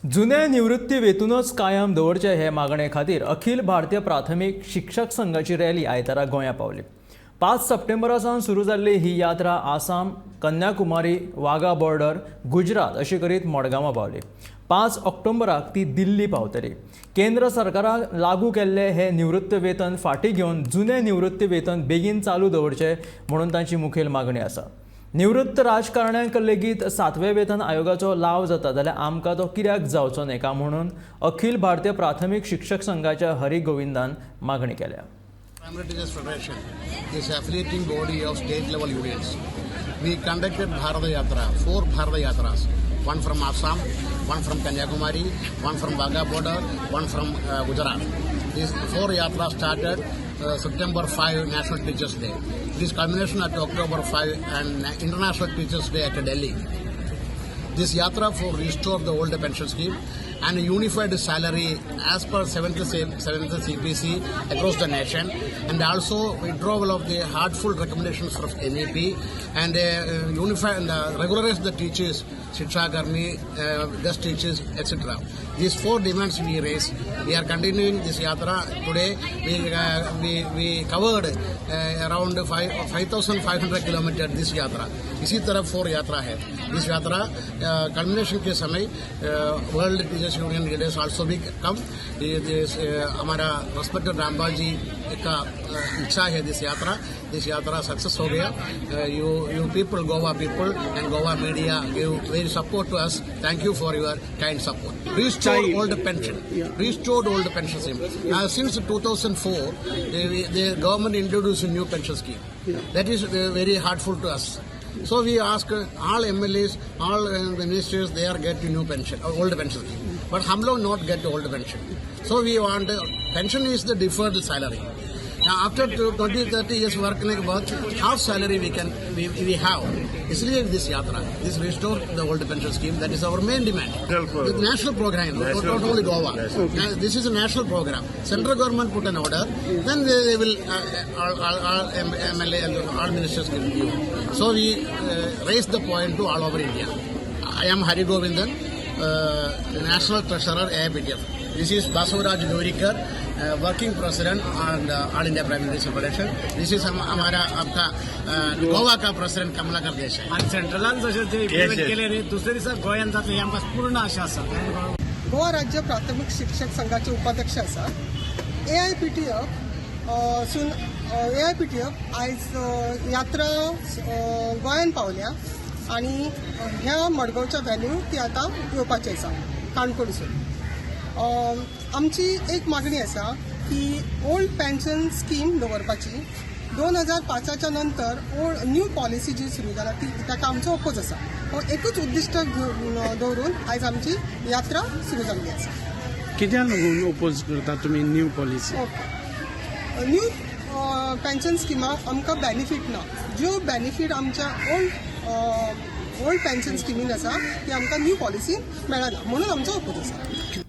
जुने निवृत्ती वेतूनच कायम दवरचे हे मागणे खातीर अखिल भारतीय प्राथमीक शिक्षक संघाची रॅली आयतारा गोंया पावली. 5 सप्टेंबरा सावन सुरू जाल्ली ही यात्रा आसाम, कन्याकुमारी, वाघा बॉर्डर, गुजरात अशी करीत मडगांवां पावली. 5 ऑक्टोबराक ती दिल्ली पावतली. केंद्र सरकारान लागू केल्ले हे निवृत्त वेतन फाटीं घेवन जुने निवृत्ती वेतन बेगीन चालू दवरचे म्हणून तांची मुखेल मागणी आसा. निवृत्त राजकारण्यांक लेगीत सातव्या वेतन आयोगाचो लाव जाता जाल्यार आमकां तो कित्याक जावचो न्हय काय म्हणून अखिल भारतीय प्राथमीक शिक्षक संघाच्या हरी गोविंदान मागणी केल्या. Primary Teachers Federation is affiliating body of state level unions. We conducted Bharata Yatra, four Bharata Yatras, one from Assam, one from Kanyakumari, one from Wagah border, one from Gujarat. These four yatras started September 5, National Teachers Day. This culmination at October 5 and International Teachers Day at Delhi. This yatra for restore the old pension scheme and a unified salary as per 7th CPC across the nation, and also withdrawal of the hurtful recommendations from MEP and unify and regularize the teachers, Shiksha Karmi, guest teachers, etc. These four demands we raise. We are continuing this yatra today. We covered around 5,500 kilometer this yatra. इसी तरह four यात्रा है. इस यात्रा culmination K समय World Teachers Union leaders also भी कम. हमारा respected Rampal ji का इच्छा है, this yatra success हो Gaya. You people, Goa people and Goa media give very support to us. Thank you for your kind support. Restore old pension, restored old pension scheme. Since 2004, the government introduced a new pension scheme. That is very hurtful to us. So we ask all MLAs, all ministers, they are getting new pension, old pension scheme. But हम लोग not get old pension. So we want, pension is the deferred salary. Now after 20, 30 years work करने K बाद half salary we have. इसलिए this yatra, this restore the old pension scheme, that is our main demand. The national program, not only Goa. Now, this is a national program. Central government put an order, then they will, all MLA and all ministers will give. So we raise the point to all over India. I am Hari Govindan, National Treasurer, AIPTF. This is Basavaraj Gaurikar, working president and All India Primary Teachers Federation. This is हमारा आपका गोवा का president Kamalakar Desai. आणि सेंट्रलान जशें ते implement केले न्ही, दुसरे दिसा गोंयान जातलें ही आमकां पूर्ण आशा आसा. गोवा राज्य प्राथमीक शिक्षक संघाचे उपाध्यक्ष आसा. एआयपीटीएफ सून एआयपीटीएफ आयज यात्रा गोंयान पावल्या आनी ह्या मडगांवच्या व्हेन्यू ती आतां येवपाची आसा काणकोणसून. आमची एक मागणी आसा की ओल्ड पेन्शन स्कीम दवरपाची. 2005च्या नंतर ओल्ड न्यू पॉलिसी जी सुरू जाला ती ताका आमचो ओपोज आसा. हो एकूच उद्दिश्ट घेवन दवरून आयज आमची यात्रा सुरू जाल्ली आसा. कित्याक लागून ओपोज करता तुमी new policy? Okay, new pension स्किमाक आमकां बेनिफीट ना. ज्यो बेनिफीट आमच्या ओल्ड ओल्ड पेन्शन स्किमीन आसा ती आमकां न्यू पॉलिसीन मेळना म्हणून आमचो ओपोज आसा.